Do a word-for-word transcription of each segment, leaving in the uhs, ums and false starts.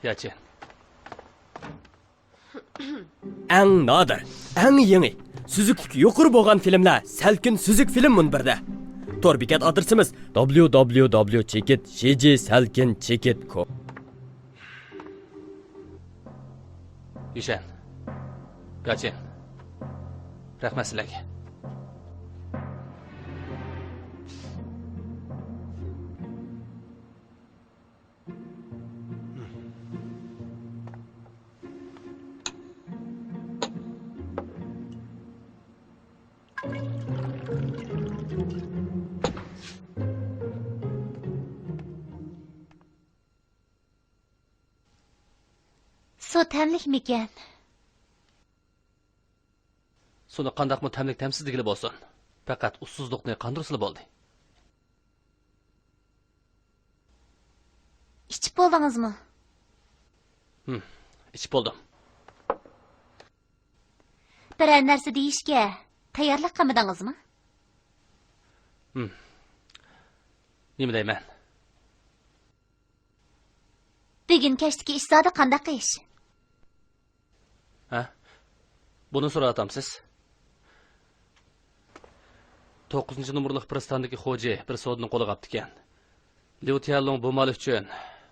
ياچىن. ئەڭ نادىر، ئەڭ يېڭى، سۈزۈكلۈكى يۇقىرى بولغان فىلىملەر سەلكىن سۈزۈك فىلىم مۇنبىرىدە. تور بېكەت ئادرېسىمىز: دابليۇ دابليۇ دابليۇ چېكىت شى جى سەلكىن چېكىت كوم. يۈشەن، ياچىن، رەھمەت سىلەرگە. سۇ تەملىكمىكەن؟ سۇنى قانداقمۇ تەملىك تەمسىز دېگىلى بولسۇن، پەقەت ئۇسسۇزلۇقنى قاندۇرسىلا بولدى. ئىچىپ بولدىڭىزمۇ؟ ھىم، ئىچىپ بولدۇم. بىرەر نەرسە دېيىشكە تەييارلىق قىلمىدىڭىزمۇ؟ ھىم. نېمە دەيمەن؟ بۈگۈن كەچتىكى ئىش زادى قانداق ئىش؟ ھە؟ بۇنى سوراۋاتامسىز؟ توققۇزىنچى نومۇرلۇق پىرىستاندىكى خوجى بىر سودىنى قولغا ئاپتىكەن. ليۇ تيەنلۇڭ بۇ مال ئۈچۈن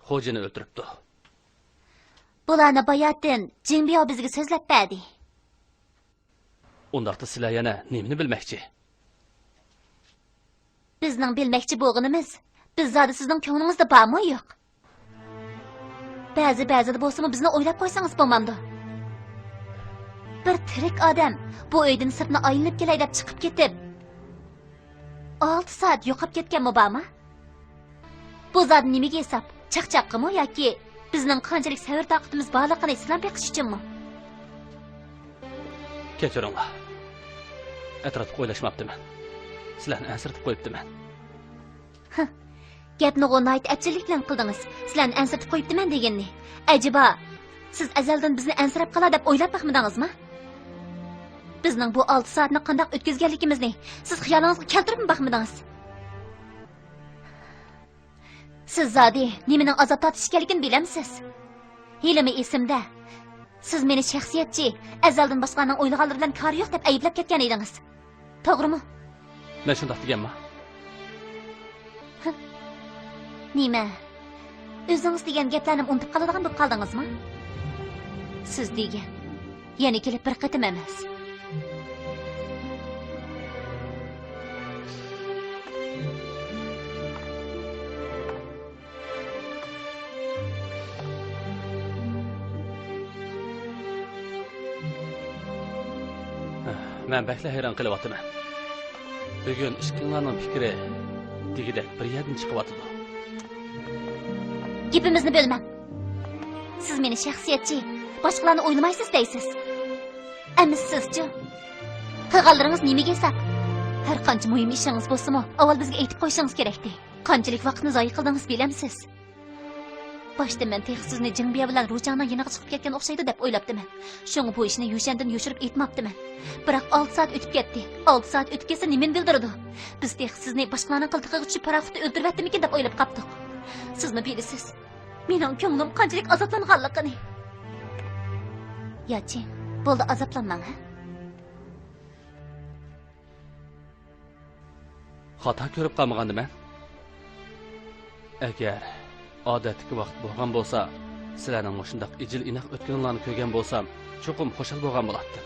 خوجىنى ئۆلتۈرۈپتۇ. بۇلارنى باياتىن جىڭبياۋ بىزگە سۆزلەپ بەردى. ئۇنداقتا سىلەر يەنە نېمىنى بىلمەكچى؟ بىزنىڭ بىلمەكچى بولغىنىمىز، بىز زادى سىزنىڭ كۆڭلىڭىزدە بارمۇ يوق؟ بەزى بەزىدە بولسىمۇ بىزنى ئويلاپ قويسىڭىز بولمامدۇ؟ بىر تىرىك ئادەم بۇ ئۆيدىن سىرتنى ئايلىنىپ كېلەي دەپ چىقىپ كېتىپ، ئالتە سائەت يوقاپ كەتكەنمۇ بارما؟ بۇ زادى نېمىگە ھېساب؟ چاقچاققىمۇ ياكى بىزنىڭ قانچىلىك سەۋر-تاقىتىمىز بارلىقىنى ئىسپات بېقىش ئۈچۈنمۇ؟ كەچۈرۈڭلار. ئەتراپلىق ئويلاشماپتىمەن. سىلەرنى ئەنسىرىتىپ قويۇپتىمەن. ھە، گەپنىغۇ ناھايىتى ئەپچىللىك بىلەن قىلدىڭىز، سىلەرنى ئەنسىرىتىپ قويۇپتىمەن دېگەننى. ئەجەبا، سىز ئەزەلدىن بىزنى ئەنسىرەپ قالار دەپ ئويلاپ باقمىدىڭىزمۇ؟ بىزنىڭ بۇ ئالتە سائەتنى قانداق ئۆتكۈزگەنلىكىمىزنى سىز خىيالىڭىزغا كەلتۈرۈپمۇ باقمىدىڭىز؟ سىز زادى نېمىنىڭ ئازاب تارتىش ئىكەنلىكىنى بىلەمسىز؟ ھېلىمۇ ئېسىمدە، سىز مېنى شەخسىيەتچى، ئەزەلدىن باشقىلارنىڭ ئويلىغانلىرى بىلەن كارى يوق دەپ ئەيىبلەپ كەتكەن ئىدىڭىز. توغرىمۇ؟ مەن شۇنداق دېگەنما؟ ھە؟ نېمە؟ ئۆزىڭىز دېگەن گەپلەرنىمۇ ئۇنتۇپ قالىدىغان بولۇپ قالدىڭىزمۇ؟ سىز دېگەن يەنە كېلىپ بىر قېتىم ئەمەس. مەن بەكلا ھەيران قېلىۋاتىمەن. بۈگۈن ئىككىڭلارنىڭ پىكرى دېگۈدەك بىر يەردىن چىقىۋاتىدۇ. گېپىمىزنى بۆلمەڭ. سىز مېنى شەخسىيەتچى، باشقىلارنى ئويلىمايسىز دەيسىز. ئەمما سىزچۇ؟ قىلغانلىرىڭىز نېمىگە ھېساب؟ ھەر قانچە مۇھىم ئىشىڭىز بولسىمۇ، ئاۋۋال بىزگە ئېيتىپ قويۇشىڭىز كېرەكتى. قانچىلىك ۋاقىتنى زايە قىلدىڭىز بىلەمسىز؟ باشتا مەن تېخى سىزنى جىڭبىيا بىلەن رۇچاڭنىڭ يېنىغا چىقىپ كەتكەن ئوخشايدۇ دەپ ئويلاپتىمەن. شۇڭا بۇ ئىشنى يۈشەندىن يوشۇرۇپ ئېيتماپتىمەن. بىراق ئالتە سائەت ئۆتۈپ كەتتى. ئالتە سائەت ئۆتۈپ كەتسە نېمىنى بىلدۈرىدۇ؟ بىز تېخى سىزنى باشقىلارنىڭ قىلتىقىغا چۈشۈپ پاراخوتتا ئۆلتۈرۈۋەتتىمىكىن دەپ ئويلاپ قاپتۇق. سىزمۇ بىلىسىز، مېنىڭ كۆڭلۈم قانچىلىك ئازابلانغانلىقىنى. ياچىن، بولدى، ئازابلانماڭ، ھە؟ خاتا كۆرۈپ قالمىغاندىمەن؟ ئەگەر ئادەتتىكى ۋاقىت بولغان بولسا، سىلەرنىڭ مۇشۇنداق ئىجىل-ئىناق ئۆتكىنىڭلارنى كۆرگەن بولسام، چوقۇم خۇشال بولغان بولاتتىم.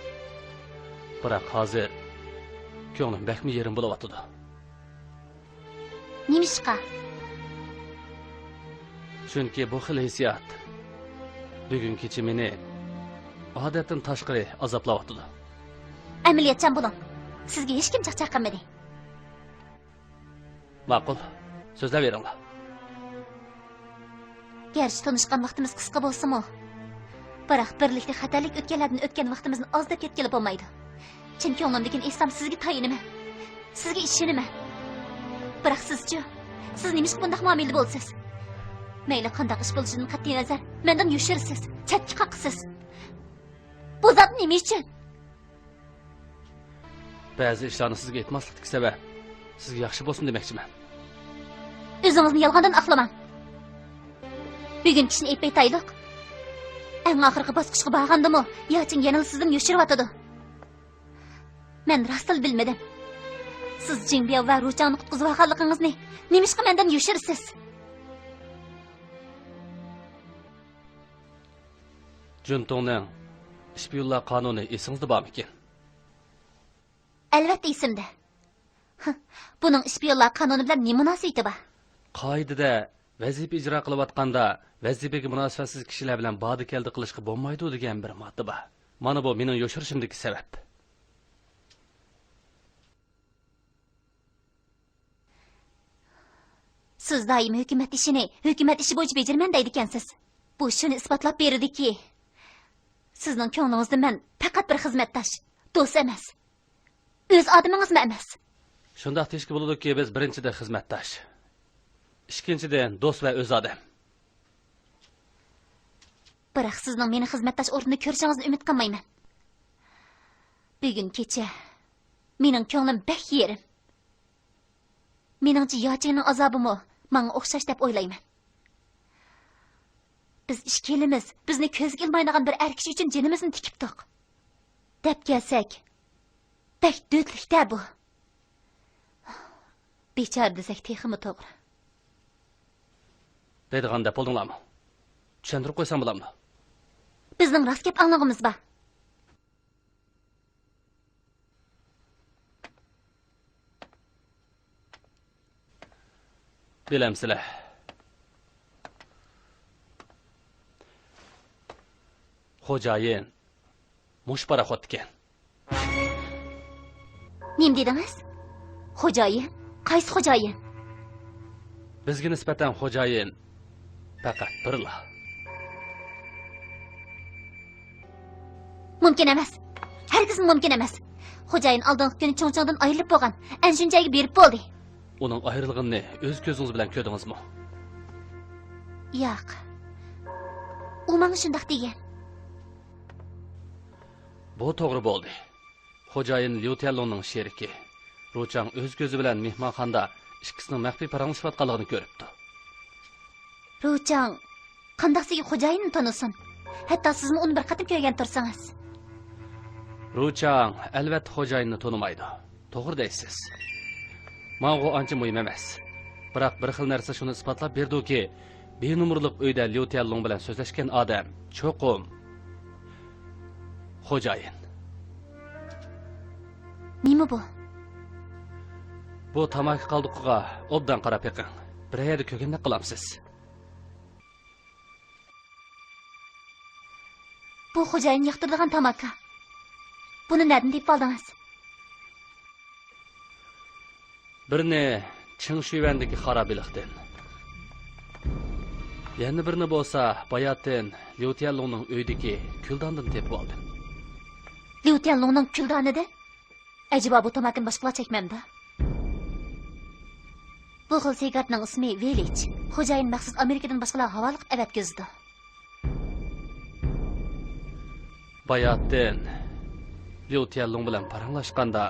بىراق ھازىر كۆڭلۈم بەكمۇ يېرىم بولۇۋاتىدۇ. نېمىشقا؟ چۈنكى بۇ خىل ھېسسىيات بۈگۈن كېچە مېنى ئادەتتىن تاشقىرى ئازابلاۋاتىدۇ. ئەمەلىيەتچان بولۇڭ. سىزگە ھېچكىم چاقچاق قىلمىدى. ماقۇل، سۆزلەۋېرىڭلار. گەرچە تونۇشقان ۋاقتىمىز قىسقا بولسىمۇ، بىراق بىرلىكتە خەتەرلىك ئۆتكەللەردىن ئۆتكەن ۋاقتىمىزنى ئاز دەپ كەتكىلى بولمايدۇ. چىن كۆڭلۈمدىكىن ئېيتسام، سىزگە تايىنىمەن. سىزگە ئىشىنىمەن. بىراق سىزچۇ؟ سىز نېمىشقا بۇنداق مۇئامىلىدە بولىسىز؟ مەيلى قانداق ئىش بولۇشىدىن قەتئىينەزەر، مەندىن يوشۇرىسىز، چەتكە قاقىسىز. بۇ زادى نېمە ئۈچۈن؟ بەزى ئىشلارنى سىزگە ئېيتماسلىقتىكى سەۋەب، سىزگە ياخشى بولسۇن دېمەكچىمەن. ئۆزىڭىزنى يالغاندىن ئاقلىماڭ. بۈگۈنكى ئىشنى ئېيتىپ ئېيتايلۇق. ئەڭ ئاخىرقى باسقۇچقا بارغاندىمۇ ياچىڭ يەنىلا سىزدىن يوشۇرۇۋاتىدۇ. مەن راستلا بىلمىدىم. سىز جىڭبياۋ ۋە رۇچاڭنى قۇتقۇزۇۋالغانلىقىڭىزنى نېمىشقا مەندىن يوشۇرىسىز؟ جۈنتۇڭنىڭ شپىيونلار قانۇنى ئېسىڭىزدە بارمىكىن؟ ئەلۋەتتە ئېسىمدە. بۇنىڭ شپىيونلار قانۇنى بىلەن نېمە مۇناسىۋىتى بار؟ قائىدىدە، ۋەزىپە ئىجرا قىلىۋاتقاندا ۋەزىپىگە مۇناسىۋەتسىز كىشىلەر بىلەن باردا-كەلدە قىلىشقا بولمايدۇ دېگەن بىر ماددا بار. مانا بۇ مېنىڭ يوشۇرۇشۇمدىكى سەۋەب. سىز دائىم ھۆكۈمەت ئىشىنى ھۆكۈمەت ئىشى بويىچە بېجىرىمەن دەيدىكەنسىز. بۇ شۇنى ئىسپاتلاپ بېرىدۇكى، سىزنىڭ كۆڭلىڭىزدە مەن پەقەت بىر خىزمەتداش، دوست ئەمەس. ئۆز ئادىمىڭىزمۇ ئەمەس. شۇنداق دېيىشكە بولىدۇكى، بىز بىرىنچىدىن خىزمەتداش، ئىككىنچىدىن دوست ۋە ئۆز ئادەم. بىراق سىزنىڭ مېنى خىزمەتداش ئورنىدا كۆرۈشىڭىزنى ئۈمىد قىلمايمەن. بۈگۈن كېچە مېنىڭ كۆڭلۈم بەك يېرىم. مېنىڭچە ياچىڭنىڭ ئازابىمۇ ماڭا ئوخشاش دەپ ئويلايمەن. بىز ئىككىلىمىز بىزنى كۆزگە ئىلمايدىغان بىر ئەر كىشى ئۈچۈن جېنىمىزنى تىكىپتۇق. دەپ كەلسەك، بەك دۆتلۈك-دە بۇ. بىچارە دېسەك تېخىمۇ توغرا. دەيدىغان دەپ بولدۇڭلارمۇ؟ چۈشەندۈرۈپ قويسام بولامدۇ؟ بىزنىڭ راست گەپ ئاڭلىغۇمىز بار. بىلەمسىلەر؟ خوجايىن مۇشۇ پاراخوتتىكەن. نېمە دېدىڭىز؟ خوجايىن؟ قايسى خوجايىن؟ بىزگە نىسبەتەن خوجايىن پەقەت بىرلا. مۇمكىن ئەمەس. ھەرگىزمۇ مۇمكىن ئەمەس. خوجايىن ئالدىنقى كۈنى چۇڭچىڭدىن ئايرىلىپ بولغان. ئەنشۈن جايغا بېرىپ بولدى. ئۇنىڭ ئايرىلغىنىنى ئۆز كۆزىڭىز بىلەن كۆردىڭىزمۇ؟ ياق. ئۇ ماڭا شۇنداق دېگەن. بۇ توغرا بولدى. خوجايىن ليۇ تيەنلۇڭنىڭ شېرىكى. رۇچاڭ ئۆز كۆزى بىلەن مېھمانخانىدا ئىككىسىنىڭ مەخپىي پاراڭلىشىۋاتقانلىقىنى كۆرۈپتۇ. رۇچاڭ قانداق سىزگە خوجايىننى تونۇسۇن؟ ھەتتا سىزمۇ ئۇنى بىر قېتىم كۆرگەن تۇرسىڭىز. رۇچاڭ ئەلۋەتتە خوجايىننى تونۇمايدۇ. توغرا دەيسىز. ماڭىغۇ ئانچە مۇھىم ئەمەس. بىراق بىر خىل نەرسە شۇنى ئىسپاتلاپ بېرىدۇكى، بى نومۇرلۇق ئۆيدە ليۇ تيەنلۇڭ بىلەن سۆزلەشكەن ئادەم چوقۇم خوجايىن. نېمە بۇ؟ بۇ تاماكا قالدۇقىغا ئوبدان قاراپ بېقىڭ. بىرەر يەردە كۆرگەندەك قىلامسىز. بۇ خوجايىن ياقتۇرىدىغان تاماكا. بۇنى نەدىن تېپىپ ئالدىڭىز؟ بىرنى چىڭ شۈيۋەندىكى خارابىلىقتىن. يەنە بىرنى بولسا باياتىن ليۇ تيەنلۇڭنىڭ ئۆيىدىكى كۈلداندىن تېپىپ ئالدىم. ليۇ تيەنلۇڭنىڭ كۈلدانىدىن؟ ئەجەبا بۇ تاماكىنى باشقىلار چەكمەمدۇ؟ بۇ خىل سىگارنىڭ ئىسمى ۋىلىج. خوجايىن مەخسۇس ئامېرىكىدىن باشقىلارغا ھاۋالە قىلىپ ئەۋەتكۈزىدۇ. باياتىن ليۇ تيەنلۇڭ بىلەن پاراڭلاشقاندا،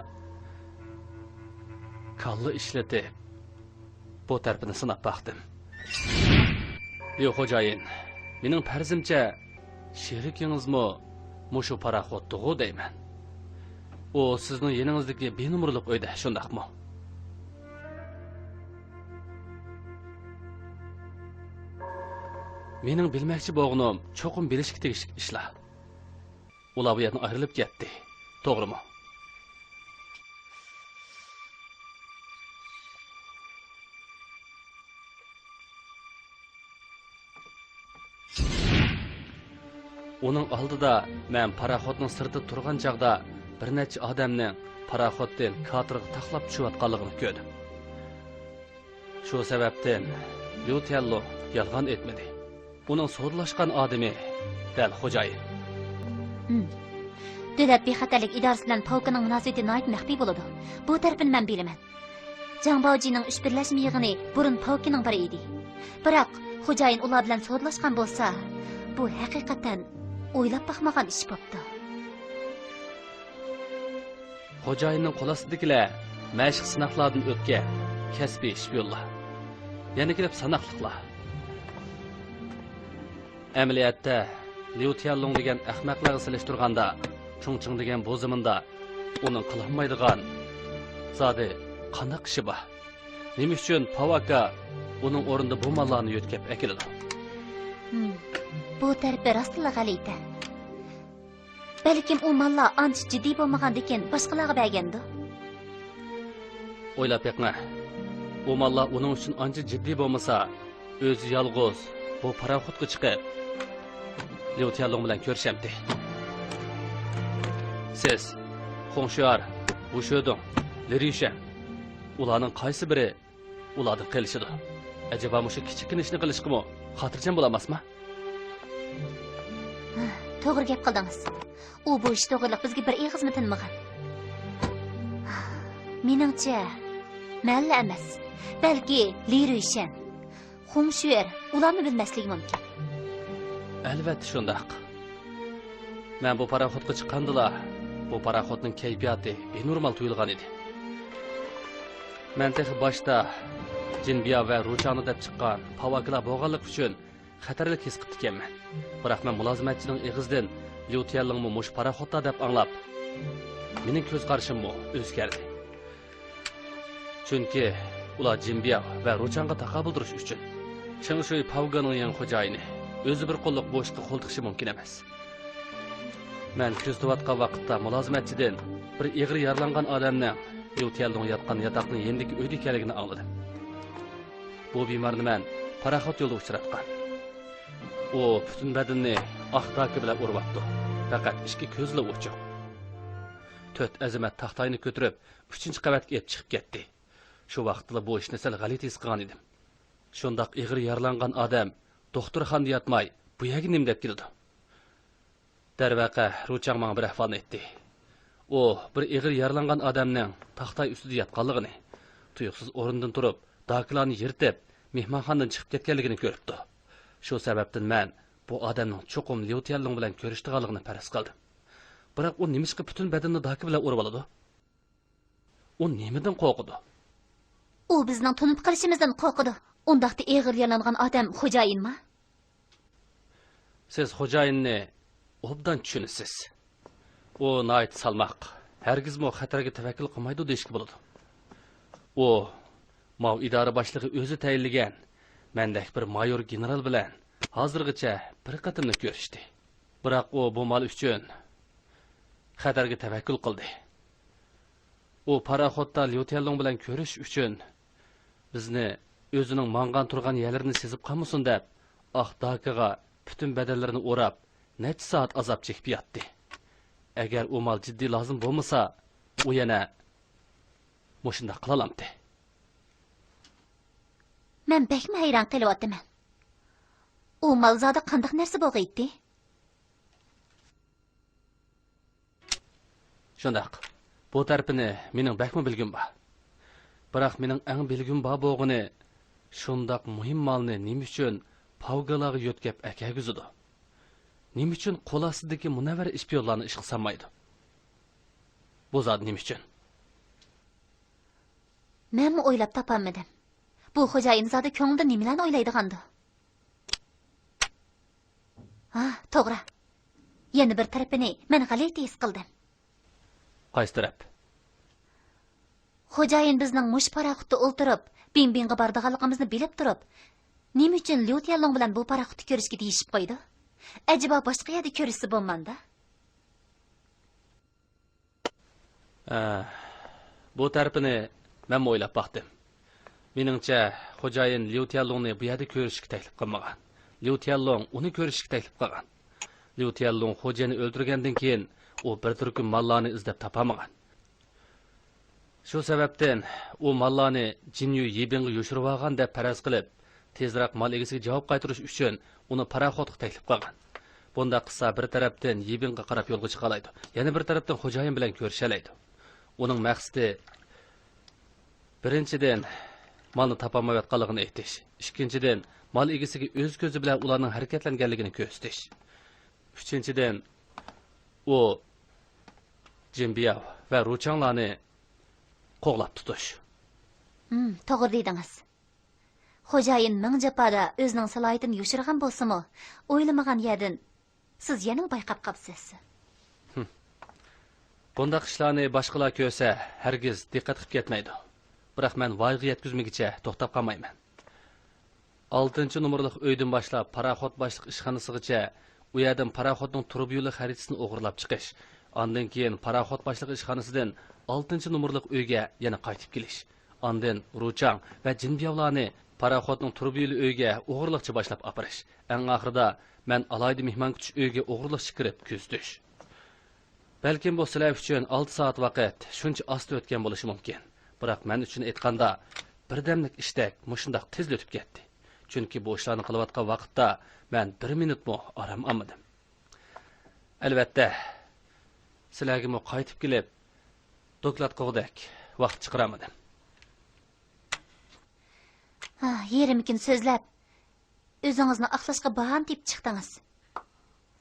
كاللا ئىشلىتىپ، بۇ تەرىپىنى سىناپ باقتىم. ليۇ خوجايىن، مېنىڭ پەرىزىمچە، شېرىكىڭىزمۇ مۇشۇ پاراخوتتىغۇ دەيمەن. ئۇ سىزنىڭ يېنىڭىزدىكى بى نومۇرلۇق ئۆيدە، شۇنداقمۇ؟ مېنىڭ بىلمەكچى بولغىنىم چوقۇم بىلىشكە تېگىشلىك ئىشلار. ئۇلار بۇ يەردىن ئايرىلىپ كەتتى، توغرىمۇ؟ ئۇنىڭ ئالدىدا مەن پاراخوتنىڭ سىرتىدا تۇرغان چاغدا بىر نەچچە ئادەمنىڭ پاراخوتتىن كاتېرغا تاقلاپ چۈشۈۋاتقانلىقىنى كۆردۈم. شۇ سەۋەبتىن ليۇ تيەنلۇڭ يالغان ئېيتمىدى. ئۇنىڭ سودىلاشقان ئادىمى دەل خوجايىن. ھىم. دۆلەت بىخەتەرلىك ئىدارىسى بىلەن پاۋكىنىڭ مۇناسىۋىتى ناھايىتى مەخپىي بولىدۇ. بۇ تەرىپىنى مەن بىلىمەن. جاڭ باۋجىنىڭ ئۈچ بىرلەشمە يىغىنى بۇرۇن پاۋكىنىڭ بىرى ئىدى. بىراق، خوجايىن ئۇلار بىلەن سودىلاشقان بولسا، بۇ ھەقىقەتەن ئويلاپ باقمىغان ئىش بوپتۇ. خوجايىننىڭ قول ئاستىدىكىلەر مەشىق سىناقلاردىن ئۆتكەن كەسپىي شپىيونلار. يەنە كېلىپ ساناقلىقلار. ئەمەلىيەتتە، ليۇ تيەنلۇڭ دېگەن ئەخمەقلەرگە سېلىشتۇرغاندا، چۇڭچىڭ دېگەن بۇ زېمىندا ئۇنىڭ قىلالمايدىغان زادى قانداق ئىشى بار؟ نېمە ئۈچۈن پاۋ ئاكا ئۇنىڭ ئورنىدا بۇ ماللارنى يۆتكەپ ئەكېلىدۇ؟ ھىم، بۇ تەرىپى راستلا غەلىتە. بەلكىم ئۇ ماللار ئانچە جىددىي بولمىغاندىكىن باشقىلارغا بەرگەندۇ؟ ئويلاپ بېقىڭە. ئۇ ماللار ئۇنىڭ ئۈچۈن ئانچە جىددىي بولمىسا، ئۆزى يالغۇز بۇ پاراخوتقا چىقىپ، ليۇ تيەنلۇڭ بىلەن كۆرۈشەمتى. سىز، خۇڭ شۈەر، ۋۇ شۆدۇڭ، لى رۈيشەن، ئۇلارنىڭ قايسى بىرى ئۇلاردىن قېلىشىدۇ؟ ئەجەبا مۇشۇ كىچىككىنە ئىشنى قىلىشقىمۇ خاتىرجەم بولالماسما؟ توغرا گەپ قىلدىڭىز. ئۇ بۇ ئىش توغرىلىق بىزگە بىر ئېغىزمۇ تىنمىغان. مېنىڭچە، مەنلا ئەمەس، بەلكى لى رۈيشەن، خۇڭ شۈەر ئۇلارمۇ بىلمەسلىكى مۇمكىن. ئەلۋەتتە شۇنداق. مەن بۇ پاراخوتقا چىققاندىلا، بۇ پاراخوتنىڭ كەيپىياتى بىنورمال تۇيۇلغان ئىدى. مەن تېخى باشتا جىنبيا ۋە رۇچاڭنى دەپ چىققان پاۋ ئاكىلار بولغانلىقى ئۈچۈن خەتەرلىك ھېس قىپتىكەنمەن. بىراق مەن مۇلازىمەتچىنىڭ ئېغىزىدىن ليۇ تيەنلىڭمۇ مۇشۇ پاراخوتتا دەپ ئاڭلاپ، مېنىڭ كۆز قارىشىممۇ ئۆزگەردى. چۈنكى ئۇلار جىنبيا ۋە رۇچاڭغا تاقابىل تۇرۇش ئۈچۈن. چېڭ شۈي پاۋگېنىڭ يېڭى خوجايىنى، ئۆزى بىر قوللۇق بۇ ئىشقا قول تىقىشى مۇمكىن ئەمەس. مەن كۆزىتىۋاتقان ۋاقىتتا مۇلازىمەتچىدىن بىر ئېغىر يارىلانغان ئادەمنىڭ ليۇ تيەنلۇڭ ياتقان ياتاقنىڭ يېنىدىكى ئۆيدە ئىكەنلىكىنى ئاڭلىدىم. بۇ بىمارنى مەن پاراخوت يولىدا ئۇچراتقان. ئۇ پۈتۈن بەدىنىنى ئاق داكا بىلەن ئورىۋاپتۇ. پەقەت ئىككى كۆزىلا ئوچۇق. تۆت ئەزىمەت تاختاينى كۆتۈرۈپ، ئۈچىنچى قەۋەتكە ئېلىپ چىقىپ كەتتى. شۇ ۋاقىتتىلا بۇ ئىشنى سەل غەلىتە ھېس قىلغان ئىدىم. شۇنداق ئېغىر يارىلانغان ئادەم دوختۇرخانىدا ياتماي، بۇ يەرگە نېمە دەپ كېلىدۇ؟ دەرۋەقە، رۇچاڭ ماڭا بىر ئەھۋالنى ئېيتتى. ئۇ بىر ئېغىر يارىلانغان ئادەمنىڭ تاختاي ئۈستىدە ياتقانلىقىنى، تۇيۇقسىز ئورنىدىن تۇرۇپ، داكىلارنى يىرتىپ، مېھمانخانىدىن چىقىپ كەتكەنلىكىنى كۆرۈپتۇ. شۇ سەۋەبتىن مەن بۇ ئادەمنىڭ چوقۇم ليۇ تيەنلۇڭ بىلەن كۆرۈشىدىغانلىقىنى پەرەز قىلدىم. بىراق ئۇ نېمىشقا پۈتۈن بەدىنىنى داكا بىلەن ئورىۋالىدۇ؟ ئۇ نېمىدىن قورقىدۇ؟ ئۇ بىزنىڭ تونۇپ قېلىشىمىزدىن قورقىدۇ. ئۇنداقتا ئېغىر يارىلانغان ئادەم خوجايىنما؟ سىز خوجايىننى ئوبدان چۈشىنىسىز. ئۇ ناھايىتى سالماق، ھەرگىزمۇ خەتەرگە تەۋەككۈل قىلمايدۇ دېيىشكە بولىدۇ. ئۇ ماۋۇ ئىدارە باشلىقى ئۆزى تەيىنلىگەن مەندەك بىر مايور گېنېرال بىلەن ھازىرغىچە بىر قېتىملا كۆرۈشتى. بىراق ئۇ بۇ مال ئۈچۈن خەتەرگە تەۋەككۈل قىلدى. ئۇ پاراخوتتا ليۇ تيەنلۇڭ بىلەن كۆرۈشۈش ئۈچۈن بىزنى ئۆزىنىڭ ماڭغان تۇرغان يەرلىرىنى سېزىپ قالمىسۇن دەپ، ئاق داكىغا پۈتۈن بەدەنلىرىنى ئوراپ، نەچچە سائەت ئازاب چېكىپ ياتتى. ئەگەر ئۇ مال جىددىي لازىم بولمىسا، ئۇ يەنە مۇشۇنداق قىلالامتى. مەن بەكمۇ ھەيران قېلىۋاتىمەن. ئۇ مال زادى قانداق نەرسە بولغىيتتى؟ شۇنداق. بۇ تەرىپىنى مېنىڭ بەكمۇ بىلگۈم بار. بىراق مېنىڭ ئەڭ بىلگۈم بار بولغىنى، شۇنداق مۇھىم مالنى نېمە ئۈچۈن پاۋگىلارغا يۆتكەپ ئەكەرگۈزىدۇ؟ نېمە ئۈچۈن قول ئاستىدىكى مۇنەۋۋەر ئىشپىيونلارنى ئىشقا سالمايدۇ؟ بۇ زادى نېمە ئۈچۈن؟ مەنمۇ ئويلاپ تاپالمىدىم. بۇ خوجايىن زادى كۆڭلىدە نېمىلەرنى ئويلايدىغاندۇ؟ ھا، توغرا. يەنە بىر تەرىپىنى مەن غەلىتە ھېس قىلدىم. قايسى تەرەپ؟ خوجايىن بىزنىڭ مۇشۇ پاراخوتتا ئولتۇرۇپ، بىڭبىڭغا بارىدىغانلىقىمىزنى بىلىپ تۇرۇپ، نېمە ئۈچۈن ليۇ تيەنلۇڭ بىلەن بۇ پاراخوتتا كۆرۈشكە دېيىشىپ قويدى؟ ئەجەبا باشقا يەردە كۆرۈشسە بولمامدا؟ ئە، بۇ تەرىپىنى مەنمۇ ئويلاپ باقتىم. مېنىڭچە، خوجايىن ليۇ تيەنلۇڭنى بۇ يەردە كۆرۈشۈشكە تەكلىپ قىلمىغان. ليۇ تيەنلۇڭ ئۇنى كۆرۈشۈشكە تەكلىپ قىلغان. ليۇ تيەنلۇڭ خوجيەننى ئۆلتۈرگەندىن كېيىن، ئۇ بىر تۈركۈم ماللارنى ئىزدەپ تاپالمىغان. شۇ سەۋەبتىن ئۇ ماللارنى جىنيۈ يىبىڭغا يوشۇرۇۋالغان دەپ پەرەز قىلىپ، تېزرەك مال ئىگىسىگە جاۋاب قايتۇرۇش ئۈچۈن ئۇنى پاراخوتقا تەكلىپ قىلغان. بۇنداق قىلسا، بىر تەرەپتىن يىبىڭغا قاراپ يولغا چىقالايدۇ، يەنە بىر تەرەپتىن خوجايىن بىلەن كۆرۈشەلەيدۇ. ئۇنىڭ مەقسىتى، بىرىنچىدىن، مالنى تاپالمايۋاتقانلىقىنى ئېيتىش. ئىككىنچىدىن، مال ئىگىسىگە ئۆز كۆزى بىلەن ئۇلارنىڭ ھەرىكەتلەنگەنلىكىنى كۆرسىتىش. ئۈچىنچىدىن، ئۇ جىنبياۋ ۋە رۇچاڭلارنى قوغلاپ تۇتۇش. ھىم، توغرا دېدىڭىز. خوجايىن مىڭ جاپادا ئۆزىنىڭ سالاھىيىتىنى يوشۇرغان بولسىمۇ، ئويلىمىغان يەردىن سىز يەنىلا بايقاپ قاپسىز. بۇنداق ئىشلارنى باشقىلار كۆرسە، ھەرگىز دىققەت قىلىپ كەتمەيدۇ. بىراق مەن ۋايىغا يەتكۈزمىگىچە توختاپ قالمايمەن. ئالتىنچى نومۇرلۇق ئۆيدىن باشلاپ پاراخوت باشلىق ئىشخانىسىغىچە، ئۇ يەردىن پاراخوتنىڭ تۇرۇبا يولى خەرىتىسىنى ئوغرىلاپ چىقىش، ئاندىن كېيىن پاراخوت باشلىق ئىشخانىسىدىن ئالتىنچى نومۇرلۇق ئۆيگە يەنە قايتىپ كېلىش، ئاندىن روچاڭ ۋە جىنبياۋلارنى پاراخوتنىڭ تۇرۇبا يولى ئۆيىگە ئوغرىلىقچە باشلاپ ئاپىرىش، ئەڭ ئاخىرىدا مەن ئالاھىدە مېھمان كۈتۈش ئۆيىگە ئوغرىلىقچە كىرىپ كۆزىتىش. بەلكىم بۇ سىلەر ئۈچۈن ئالتە سائەت ۋاقىت شۇنچە ئاستا ئۆتكەن بولۇشى مۇمكىن. بىراق مەن ئۈچۈن ئېيتقاندا، بىردەملىك ئىشتەك مۇشۇنداق تېزلا ئۆتۈپ كەتتى. چۈنكى بۇ ئىشلارنى قىلىۋاتقان ۋاقىتتا مەن بىر مىنۇتمۇ ئارام ئالمىدىم. ئەلۋەتتە، سىلەرگىمۇ قايتىپ كېلىپ، دوكلات قىلغۇدەك ۋاقىت چىقىرالمىدىم. ھا، يېرىم كۈن سۆزلەپ، ئۆزىڭىزنى ئاقلاشقا باھانە تېپىپ چىقتىڭىز.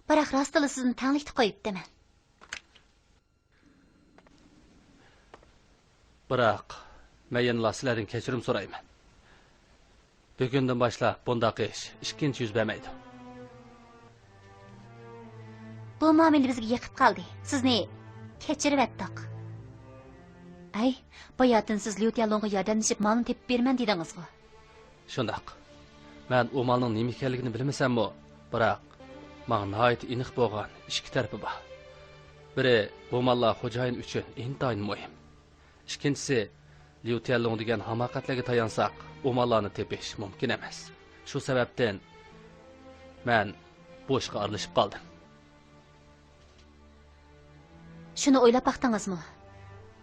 بىراق راستلا سىزنى تەڭلىكتە قويۇپتىمەن. بىراق، مەن يەنىلا سىلەردىن كەچۈرۈم سورايمەن. بۈگۈندىن باشلاپ بۇنداق ئىش ئىككىنچى يۈز بەرمەيدۇ. بۇ مۇئامىلە بىزگە يېقىپ قالدى. سىزنى كەچۈرۈۋەتتۇق. ئەي، باياتىن سىز ليۇ تيەنلۇڭغا ياردەملىشىپ مالنى تېپىپ بېرىمەن دېدىڭىزغۇ؟ شۇنداق. مەن ئۇ مالنىڭ نېمە ئىكەنلىكىنى بىلمىسەممۇ، بىراق ماڭا ناھايىتى ئېنىق بولغان ئىككى تەرىپى بار. بىرى، بۇ ماللار خوجايىن ئۈچۈن ئىنتايىن مۇھىم. ئىككىنچىسى، ليۇ تيەنلۇڭ دېگەن ھاماقەتلەرگە تايانساق، ئۇ ماللارنى تېپىش مۇمكىن ئەمەس. شۇ سەۋەبتىن مەن بۇ ئىشقا ئارىلىشىپ قالدىم. شۇنى ئويلاپ باقتىڭىزمۇ؟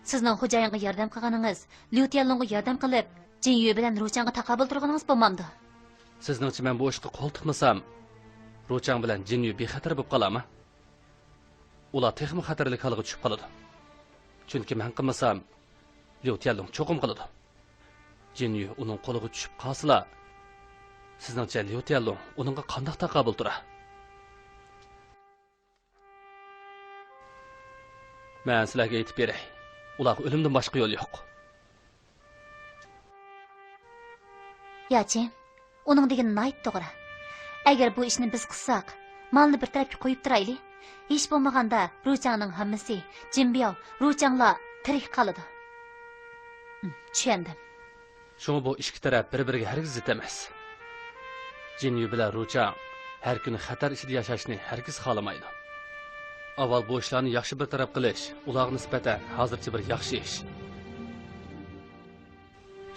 سىزنىڭ خوجايىنغا ياردەم قىلغىنىڭىز، ليۇ تيەنلۇڭغا ياردەم قىلىپ، جىن يۈ بىلەن روچاڭغا تاقابىل تۇرغىنىڭىز بولمامدۇ؟ سىزنىڭچە مەن بۇ ئىشقا قول تىقمىسام، روچاڭ بىلەن جىن يۈ بىخەتەر بولۇپ قالارمۇ؟ ئۇلار تېخىمۇ خەتەرلىك ھالغا چۈشۈپ قالىدۇ. چۈنكى مەن قىلمىسام، ليۇ تيەنلۇڭ چوقۇم قىلىدۇ. جىن يۈ ئۇنىڭ قولىغا چۈشۈپ قالسىلا، سىزنىڭچە ليۇ تيەنلۇڭ ئۇنىڭغا قانداق تاقابىل تۇرار؟ مەن سىلەرگە ئېيتىپ بېرەي، ئۇلارغا ئۆلۈمدىن باشقا يول يوق. ياچىن، ئۇنىڭ دېگىنى ناھايىتى توغرا. ئەگەر بۇ ئىشنى بىز قىلساق، مالنى بىر تەرەپكە قويۇپ تۇرايلى. ھېچ بولمىغاندا روچاڭنىڭ ھاممىسى، جىنبياۋ، روچاڭلار تىرىك قالىدۇ. ھىم، چۈشەندىم. شۇڭا بۇ ئىككى تەرەپ بىر-بىرىگە ھەرگىز زىت ئەمەس. جىن يۈ بىلەن روچاڭ ھەر كۈنى خەتەر ئىچىدە ياشاشنى ھەرگىز خالىمايدۇ. ئاۋۋال بۇ ئىشلارنى ياخشى بىر تەرەپ قىلىش ئۇلارغا نىسبەتەن ھازىرچە بىر ياخشى ئىش.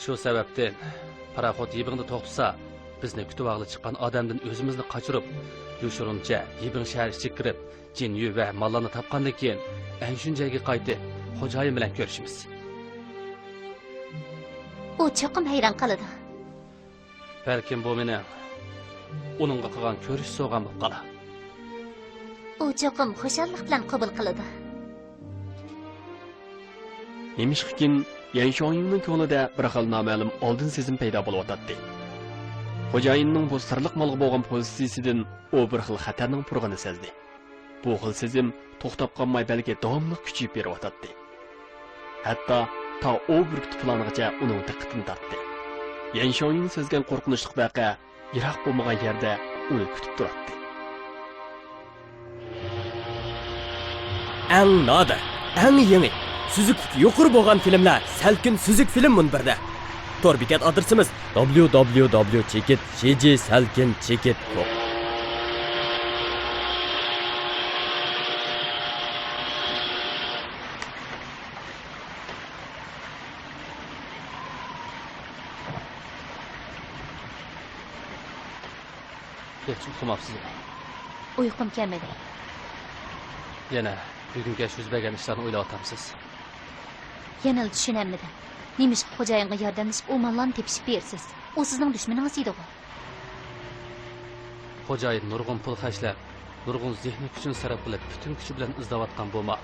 شۇ سەۋەبتىن، پاراخوت يىبىڭدا توختىسا، بىزنى كۈتۈۋالغىلى چىققان ئادەمدىن ئۆزىمىزنى قاچۇرۇپ، يوشۇرۇنچە يىبىڭ شەھەر ئىچىگە كىرىپ، جىن يۈ ۋە ماللارنى تاپقاندىن كېيىن، ئەنشۈنجەيگە قايتىپ، خوجايىن بىلەن كۆرۈشىمىز. ئۇ چوقۇم ھەيران قالىدۇ. بەلكىم بۇ مېنىڭ ئۇنىڭغا قىلغان كۆرۈش سوۋغام بولۇپ قالار. ئۇ چوقۇم خۇشاللىق بىلەن قوبۇل قىلىدۇ. نېمىشقىكىن، يەن شۇاڭيىڭنىڭ كۆڭلىدە بىر خىل نامەلۇم ئالدىن سېزىم پەيدا بولۇۋاتاتتى. خوجايىننىڭ بۇ سىرلىق مالغا بولغان پوزىتسىيىسىدىن ئۇ بىر خىل خەتەرنىڭ پۇرىقىنى سەزدى. بۇ خىل سېزىم توختاپ قالماي، بەلكى داۋاملىق كۈچىيىپ بېرىۋاتاتتى. ھەتتا تا ئوۋ بۈركۈتى پىلانىغىچە ئۇنىڭ دىققىتىنى تارتتى. يەن شۇاڭيىڭ سەزگەن قورقۇنچلۇق ۋەقە يىراق بولمىغان يەردە ئۇنى كۈتۈپ تۇراتتى. ئەڭ نادىر، ئەڭ يېڭى، سۈزۈكلۈكى يۇقىرى بولغان فىلىملەر سەلكىن سۈزۈك فىلىم مۇنبىرىدە. تور بېكەت ئادرېسىمىز: دابليۇ دابليۇ دابليۇ چېكىت شى جى سەلكىن چېكىت كوم. ھېچ ئۇخلىماپسىزمۇ؟ ئۇيقۇم كەلمىدى. يەنە بۈگۈن كەچ يۈز بەرگەن ئىشلارنى ئويلاۋاتامسىز؟ يەنىلا چۈشىنەلمىدىم. نېمىشقا خوجايىنغا ياردەملىشىپ ئۇ ماللارنى تېپىشىپ بېرىسىز؟ ئۇ سىزنىڭ دۈشمىنىڭىز ئىدىغۇ؟ خوجايىن نۇرغۇن پۇل خەجلەپ، نۇرغۇن زېھنىي كۈچىنى سەرپ قىلىپ، پۈتۈن كۈچى بىلەن ئىزدەۋاتقان بۇ مال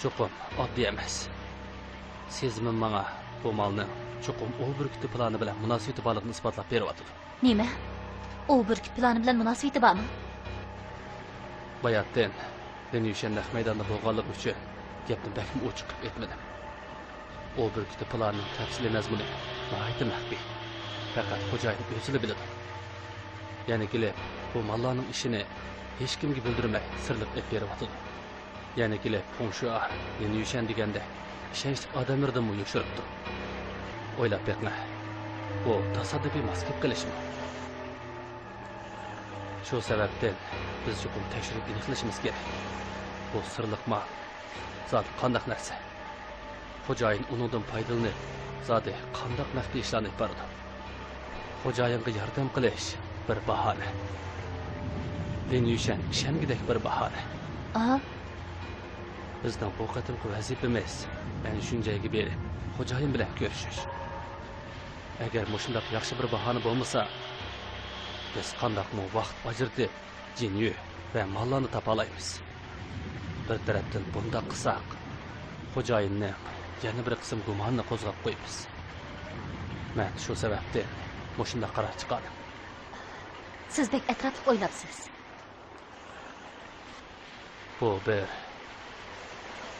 چوقۇم ئاددىي ئەمەس. سېزىمىم ماڭا بۇ مالنىڭ چوقۇم ئوۋ بۈركۈتى پىلانى بىلەن مۇناسىۋىتى بارلىقىنى ئىسپاتلاپ بېرىۋاتىدۇ. نېمە؟ ئوۋ بۈركۈت پىلانى بىلەن مۇناسىۋىتى بارمۇ؟ باياتىن لىن يۈشەن نەق مەيداندا بولغانلىقى ئۈچۈن گەپنى بەكمۇ ئوچۇق قىلىپ ئېيتمىدىم. ئوۋ بۈركۈتى پىلانىنىڭ تەپسىلىي مەزمۇنى ناھايىتى مەخپىي. پەقەت خوجايىن ئۆزىلا بىلىدۇ. يەنە كېلىپ، بۇ ماللارنىڭ ئىشىنى ھېچكىمگە بىلدۈرمەي سىرلىق ئېلىپ بېرىۋاتىدۇ. يەنە كېلىپ پوڭ شۇئا، لىن يۈشەن دېگەندەك ئىشەنچلىك ئادەملىرىدىنمۇ يوشۇرۇپتۇ. ئويلاپ بېقىڭ، بۇ تاسادىپىي ماس كېلىپ قېلىشمۇ؟ شۇ سەۋەبتىن بىز چوقۇم تەكشۈرۈپ ئېنىقلىشىمىز كېرەك. بۇ سىرلىق مال زادى قانداق نەرسە؟ خوجايىن ئۇنىڭدىن پايدىلىنىپ، زادى قانداق مەخپىي ئىشلارنى ئېلىپ بارىدۇ؟ خوجايىنغا ياردەم قىلىش بىر باھانە. لىن يۈشەن ئىشەنگۈدەك بىر باھانە. ئا؟ بىزنىڭ بۇ قېتىمقى ۋەزىپىمىز ئەن شۇنجەيگە بېرىپ، خوجايىن بىلەن كۆرۈشۈش. ئەگەر مۇشۇنداق ياخشى بىر باھانە بولمىسا، بىز قانداقمۇ ۋاقىت ئاجرىتىپ، جىنيۈ ۋە ماللارنى تاپالايمىز. بىر تەرەپتىن بۇنداق قىلساق، خوجايىننىڭ يەنە بىر قىسىم گۇمانىنى قوزغاپ قويىمىز. مەن شۇ سەۋەبتىن مۇشۇنداق قارار چىقاردىم. سىز بەك ئەتراپلىق ئويلاپسىز. بۇ بىر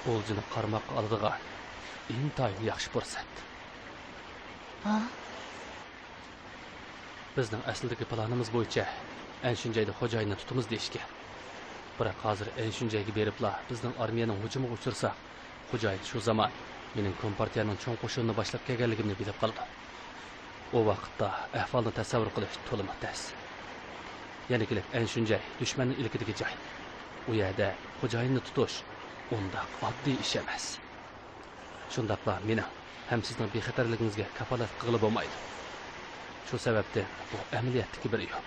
ئولجىنى قارماققا ئالىدىغان ئىنتايىن ياخشى پۇرسەت. ھا؟ بىزنىڭ ئەسلىدىكى پىلانىمىز بويىچە ئەنشۈنجەيدە خوجايىننى تۇتىمىز دېيىشكەن. بىراق ھازىر ئەنشۈنجەيگە بېرىپلا بىزنىڭ ئارمىيەنىڭ ھۇجۇمىغا ئۇچرىساق، خوجايىن شۇ زامان مېنىڭ كومپارتىيەنىڭ چوڭ قوشۇنىنى باشلاپ كەلگەنلىكىمنى بىلىپ قالىدۇ. ئۇ ۋاقىتتا ئەھۋالنى تەسەۋۋۇر قىلىش تولىمۇ تەس. يەنە كېلىپ ئەنشۈنجەي دۈشمەننىڭ ئىلكىدىكى جاي. ئۇ يەردە خوجايىننى تۇتۇش ئۇنداق ئاددىي ئىش ئەمەس. شۇنداقلا مېنىڭ ھەم سىزنىڭ بىخەتەرلىكىڭىزگە كاپالەتلىك قىلغىلى بولمايدۇ. شۇ سەۋەبتىن بۇ ئەمەلىيەتتىكى بىر يول.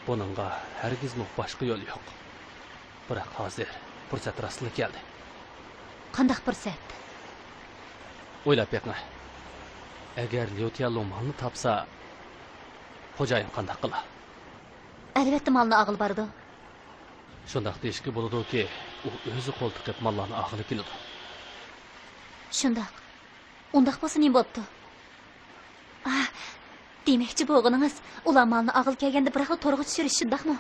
بۇنىڭغا ھەرگىزمۇ باشقا يول يوق. بىراق ھازىر پۇرسەت راستلا كەلدى. قانداق پۇرسەت؟ ئويلاپ بېقىڭ. ئەگەر ليۇ تيەنلۇڭ مالنى تاپسا، خوجايىن قانداق قىلا؟ ئەلۋەتتە مالنى ئالغىلى بارىدۇ. شۇنداق دېيىشكە بولىدۇكى، ئۇ ئۆزى قول تىقىپ ماللارنى ئالغىلى كېلىدۇ. شۇنداق. ئۇنداق بولسا نېمە بوپتۇ؟ ئاھ، دېمەكچى بولغىنىڭىز، ئۇلار مالنى ئالغىلى كەلگەندە بىراقلا تورغا چۈشۈرۈش، شۇنداقمۇ؟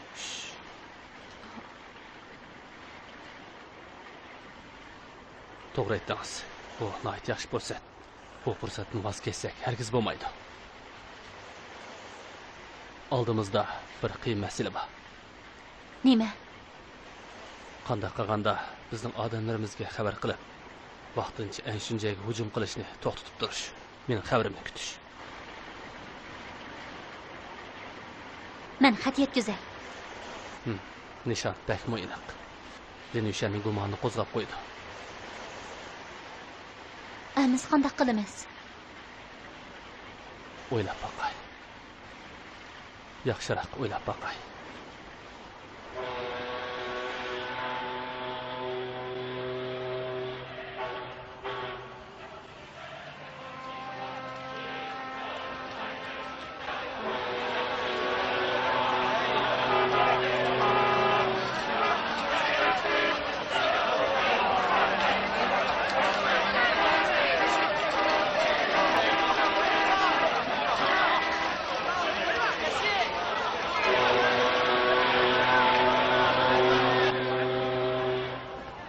توغرا ئېيتتىڭىز. بۇ ناھايىتى ياخشى پۇرسەت. بۇ پۇرسەتتىن ۋاز كەچسەك ھەرگىز بولمايدۇ. ئالدىمىزدا بىر قىيىن مەسىلە بار. نېمە؟ قانداق قىلغاندا بىزنىڭ ئادەملىرىمىزگە خەۋەر قىلىپ، ۋاقتىنچە ئەنشۈنجەيگە ھۇجۇم قىلىشنى توختىتىپ تۇرۇش، مېنىڭ خەۋىرىمنى كۈتۈش. مەن خەت يەتكۈزەي. ھىم، نىشان بەكمۇ ئېنىق. لىن يۈشەننىڭ گۇمانىنى قوزغاپ قويىدۇ. ئەمىسە قانداق قىلىمىز؟ ئويلاپ باقاي. ياخشىراق ئويلاپ باقاي.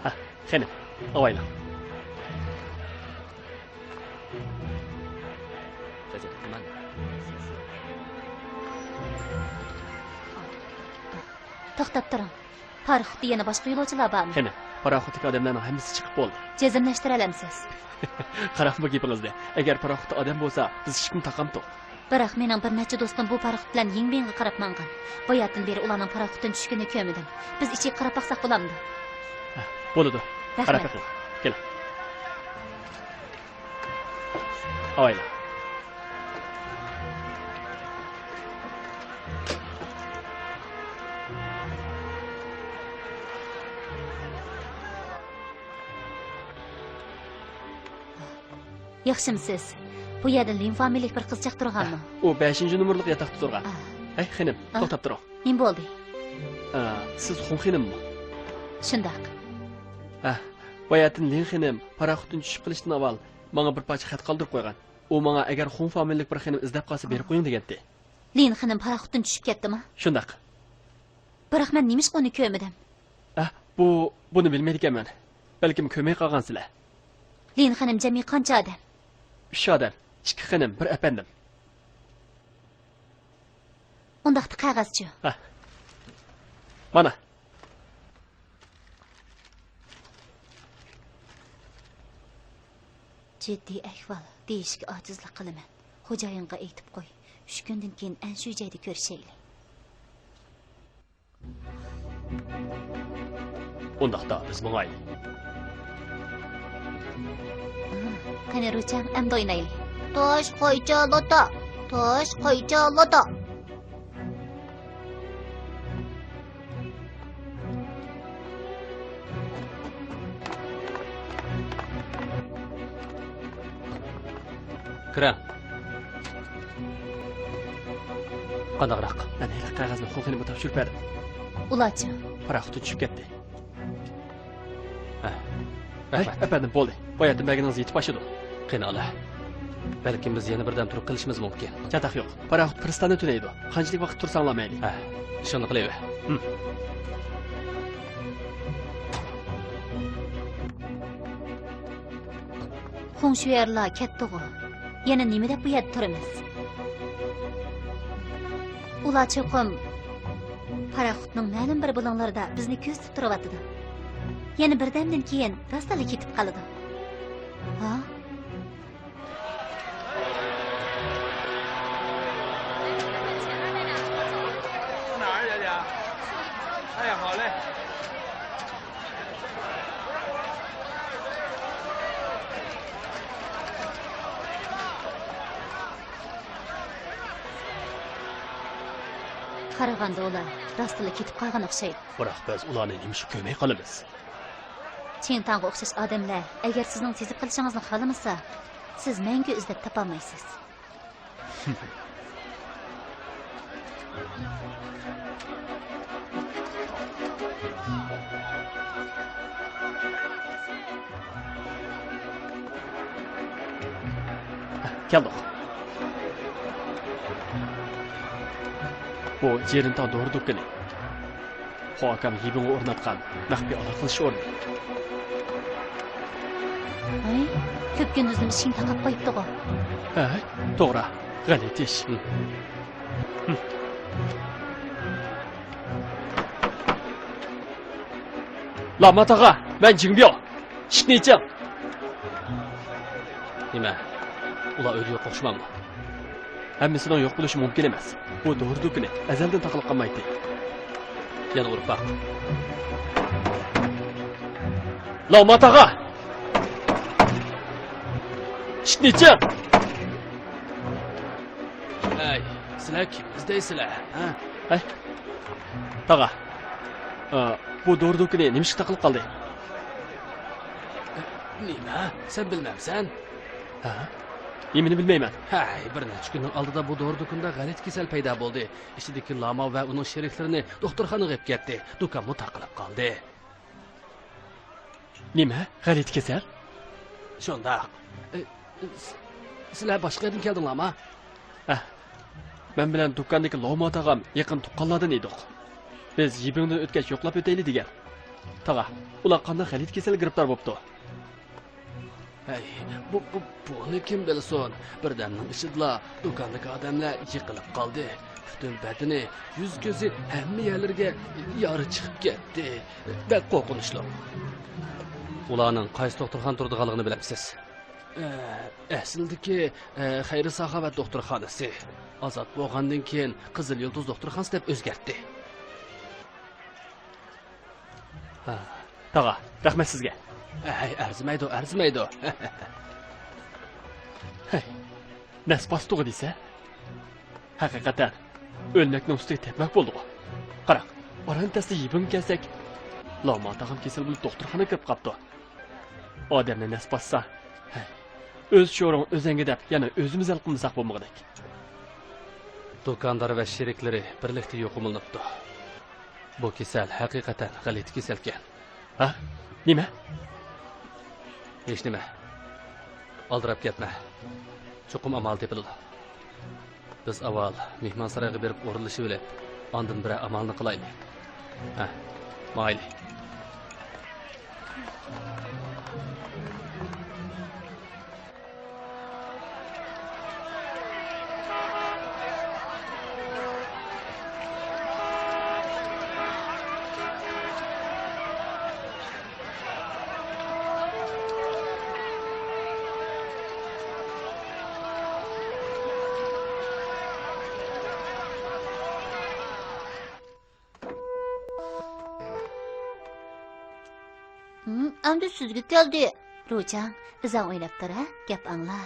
ھە، خېنىم، ئاۋايلاڭ. توختاپ تۇرۇڭ. پاراخوتتا يەنە باشقا يولۇچىلار بارمۇ؟ خېنىم، پاراخوتتىكى ئادەملەرنىڭ ھەممىسى چىقىپ بولدى. جەزملەشتۈرەلەمسىز؟ قاراڭ بۇ گېپىڭىزنى. ئەگەر پاراخوتتا ئادەم بولسا، بىز ئىشىكنى تاقامتۇق. بىراق مېنىڭ بىر نەچچە دوستۇم بۇ پاراخوت بىلەن يىڭبىڭغا قاراپ ماڭغان. باياتىن بېرى ئۇلارنىڭ پاراخوتتىن چۈشكىنىنى كۆرمىدىم. بىز ئىچىگە قاراپ باقساق بولامدۇ؟ ھە، بولىدۇ. رەھمەت. قاراپ بېقىڭ. كېلىڭ. ئاۋايلا. ياخشىمۇسىز؟ بۇ يەردە لىن فامىلىلىك بىر قىزچاق تۇرغانمۇ؟ ئۇ بەشىنچى نومۇرلۇق ياتاقتا تۇرغان. ئا. ھەي، خېنىم، ئا. توختاپ تۇرۇڭ. نېمە بولدى؟ ئا، سىز خۇڭ خېنىممۇ؟ شۇنداق. ھە، باياتىن لىن خېنىم پاراخوتتىن چۈشۈپ قېلىشتىن ئاۋۋال ماڭا بىر پارچە خەت قالدۇرۇپ قويغان. ئۇ ماڭا ئەگەر خۇڭ فامىلىلىك بىر خېنىم ئىزدەپ قالسا بېرىپ قويۇڭ دېگەنتى. لىن خېنىم پاراخوتتىن چۈشۈپ كەتتىمۇ؟ شۇنداق. بىراق مەن نېمىشقا ئۇنى كۆرمىدىم؟ ئە، بۇ، بۇنى بىلمەيدىكەنمەن. بەلكىم كۆرمەي قالغانسىلەر. لىن خېنىم جەمئىي قانچە ئادەم؟ ئۈچ ئادەم، ئىككى خېنىم، بىر ئەپەندىم. ئۇنداقتا قەغەزچۇ؟ ھە. مانا. جىددىي ئەھۋال دېيىشكە ئاجىزلىق قىلىمەن. خوجايىنغا ئېيتىپ قوي، ئۈچ كۈندىن كېيىن ئەنشۈي جايدا كۆرۈشەيلى. ئۇنداقتا بىز ماڭايلى. قېنى، روچاڭ، ئەمدى ئوينايلى. توش، قويچا، لوتا. توش، قويچا، لوتا. كىرە. قانداقراق؟ مەن ھېلىقى قەغەزنى خوخېنىمغا تاپشۇرۇپ بەردىم. ئۇلارچۇ؟ پاراخوتتىن چۈشۈپ كەتتى. ھە. ھەي، رەھمەت. ئەپەندىم، بولدى. بۇ يەردە بەرگىنىڭىز يېتىپ ئاشىدۇ. قېنى، ئالا. بەلكىم بىز يەنە بىردەم تۇرۇپ قېلىشىمىز مۇمكىن. چاتاق يوق. پاراخوت پىرىستاندا تۈنەيدۇ. قانچىلىك ۋاقىت تۇرساڭلار مەيلى. ھە، شۇنى قىلىۋەر. ھىم. خۇڭشۈەرلار كەتتىغۇ؟ يەنە نېمە دەپ بۇ يەردە تۇرىمىز؟ ئۇلار چوقۇم پاراخوتنىڭ مەلۇم بىر بۇلۇڭلىرىدا بىزنى كۆزىتىپ تۇرۇۋاتىدۇ. يەنە بىردەمدىن كېيىن راستلا كېتىپ قالىدۇ. ھا؟ قارىغاندا ئۇلار راستلا كېتىپ قالغان ئوخشايدۇ. بىراق بىز ئۇلارنى نېمىشقا كۆرمەي قالىمىز؟ چىڭتاڭغا ئوخشاش ئادەملەر ئەگەر سىزنىڭ تېزىپ قېلىشىڭىزنى خالىمىسا، سىز مەڭگۈ ئىزدەپ تاپالمايسىز. كەلدۇق. بۇ جىرىنتاڭ دورا دۇكىنى. خۇاكام يىبىڭغا ئورناتقان مەخپىي ئالاقىلىشىش ئورنى. ھەي، كۆپكۈندۈزنىمۇ ئىشىكنى تاقاپ قويۇپتىغۇ. ھەي، توغرا، غەلىتە ئىش. ھىم. ھىم. لاما تاغا، مەن جىڭبياۋ. ئىشىكنى ئېچىڭ. نېمە؟ ئۇلار ئۆيدە يوق ئوخشىمامدۇ؟ ھەممىسىنىڭ يوق بولۇشى مۇمكىن ئەمەس. بۇ دورا دۇكىنى ئەزەلدىن تاقىلىپ قالمايتتى. يەنە ئۇرۇپ باق. لاما تاغا! ئىشىكنى ئېچىڭ! ھەي، سىلەر كىم ئىزدەيسىلەر، ھە؟ ھەي، تاغا، ئا، بۇ دورا دۇكىنى نېمىشقا تاقىلىپ قالدى؟ نېمە؟ سەن بىلمەمسەن؟ ھە؟ نېمىنى بىلمەيمەن؟ ھەي، بىر نەچچە كۈننىڭ ئالدىدا بۇ دورا دۇكىنىدا غەلىتە كېسەل پەيدا بولدى. ئىچىدىكى لاما ۋە ئۇنىڭ شېرىكلىرىنى دوختۇرخانىغا ئېلىپ كەتتى. دۇكانمۇ تاقىلىپ قالدى. نېمە؟ غەلىتە كېسەل؟ شۇنداق. ئى، س-، سىلەر باشقا يەردىن كەلدىڭلارما؟ ھە. مەن بىلەن دۇكاندىكى لوما تاغام يېقىن تۇغقانلاردىن ئىدۇق. بىز يىبىڭدىن ئۆتكەچ يوقلاپ ئۆتەيلى دېگەن. تاغا، ئۇلار قانداق غەلىتە كېسەلگە گىرىپتار بوپتۇ؟ ھەي، بۇ، بۇ، بۇنى كىم بىلسۇن؟ بىردەمنىڭ ئىچىدىلا دۇكاندىكى ئادەملەر يىقىلىپ قالدى. پۈتۈن بەدىنى، يۈز-كۆزى، ھەممە يەرلىرىگە يارا چىقىپ كەتتى. بەك قورقۇنچلۇق. ئۇلارنىڭ قايسى دوختۇرخانىدا تۇرىدىغانلىقىنى بىلەمسىز؟ ئە، ئەسلىدىكى، ئە، خەيرى ساخاۋەت دوختۇرخانىسى. ئازاد بولغاندىن كېيىن قىزىل يۇلتۇز دوختۇرخانىسى دەپ ئۆزگەرتتى. ھە، تاغا، رەھمەت سىزگە. ھەي، ئەرزىمەيدۇ، ئەرزىمەيدۇ. ھەي، نەس باستىغۇ دېسە. ھەقىقەتەن، ئۆلمەكنىڭ ئۈستىگە تەپمەك بولدىغۇ. قاراڭ، ئاران تەستە يىبىڭغا كەلسەك، لاما تاغام كېسەل بولۇپ دوختۇرخانىغا كىرىپ قاپتۇ. ئادەمنى نەس باسسا، ھەي، ئۆز شورۇڭ ئۆزەڭگە دەپ يەنە ئۆزىمىز ھەل قىلمىساق بولمىغۇدەك. دۇكاندار ۋە شېرىكلىرى بىرلىكتە يۇقۇملىنىپتۇ. بۇ كېسەل ھەقىقەتەن غەلىتە كېسەلكەن. ھە؟ نېمە؟ ھېچنېمە. ئالدىراپ كەتمە. چوقۇم ئامال تېپىلىدۇ. بىز ئاۋۋال مېھمانسارايغا بېرىپ ئورۇنلىشىۋېلىپ، ئاندىن بىرەر ئامالنى قىلايلى. ھە، ماڭايلى. ھىم، ئەمدى سىزگە كەلدى. روچاڭ، ئۆزۈڭ ئويناپ تۇر، ھە؟ گەپ ئاڭلا.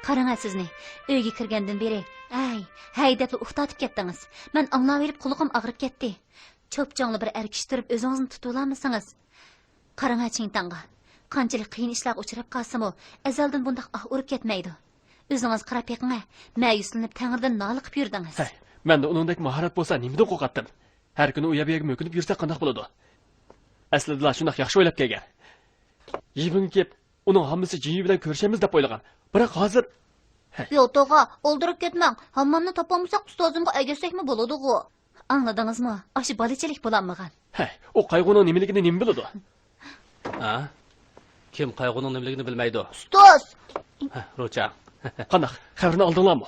قاراڭ سىزنى، ئۆيگە كىرگەندىن بېرى، ھەي، ھەي دەپلا ئۇختاتىپ كەتتىڭىز. مەن ئاڭلاۋېرىپ قۇلىقىم ئاغرىپ كەتتى. چوپچوڭلا بىر ئەر كىشى تۇرۇپ ئۆزىڭىزنى تۇتۇۋالمىسىڭىز. قاراڭ چىڭتاڭغا. قانچىلىك قىيىن ئىشلارغا ئۇچراپ قالسىمۇ، ئەزەلدىن بۇنداق ئاھ ئۇرۇپ كەتمەيدۇ. ئۆزىڭىز قاراپ بېقىڭە، مەيۈسلىنىپ تەڭرىدىن نالە قىلىپ يۈردىڭىز. ھەي، مەندە ئۇنىڭدەك ماھارەت بولسا نېمىدىن قورقاتتىم؟ ھەر كۈنى ئۇ يەر بۇ يەرگە مۆكۈنۈپ يۈرسەك قانداق بولىدۇ؟ ئەسلىدىلا شۇنداق ياخشى ئويلاپ كەلگەن. يىۋىڭ كېلىپ، ئۇنىڭ ھاممىسى جىنيۈ بىلەن كۆرۈشەممىز دەپ ئويلىغان. بىراق ھازىر، ھەي. يوتوغا، ئالدىراپ كەتمەڭ. ھاممامنى تاپالمىساق، ئۇستازىمغا ئەگەشسەكمۇ بولىدىغۇ. ئاڭلىدىڭىزمۇ؟ ئاشۇ بالىچىلىك بولالمىغان. ھەي، ئۇ قايغۇنىڭ نېمىلىكىنى نېمە بىلىدۇ؟ ھە؟ كىم قايغۇنىڭ نېمىلىكىنى بىلمەيدۇ؟ ئۇستاز! ھە، روچاڭ. قانداق؟ خەۋىرىنى ئالدىڭلارمۇ؟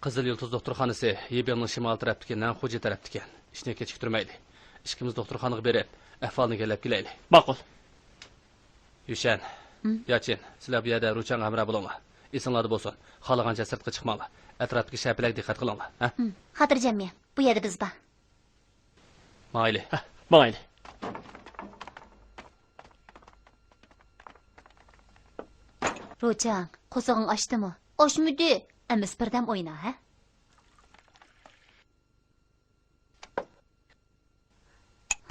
قىزىل يۇلتۇز دوختۇرخانىسى يىبىڭنىڭ شىمال تەرەپتىكى نەنخۇجى تەرەپتىكەن. ئىشنى كېچىكتۈرمەيلى. ئىككىمىز دوختۇرخانىغا بېرىپ، ئەھۋالنى ئىگىلەپ كېلەيلى. ماقۇل. يۈشەن، ھىم؟ ياچىن، سىلەر بۇ يەردە روچاڭغا ھەمراھ بولۇڭلار. ئېسىڭلاردا بولسۇن، خالىغانچە سىرتقا چىقماڭلار. ئەتراپتىكى شەپىلەرگە دىققەت قىلىڭلار. ھە؟ ھىم، خاتىرجەم مېڭىڭ. بۇ يەردە بىز بار. ماڭايلى. ھە، ماڭايلى. روچاڭ، قورسىقىڭ ئاچتىمۇ؟ ئاچمىدى. ئەمىسە بىردەم ئوينا، ھە؟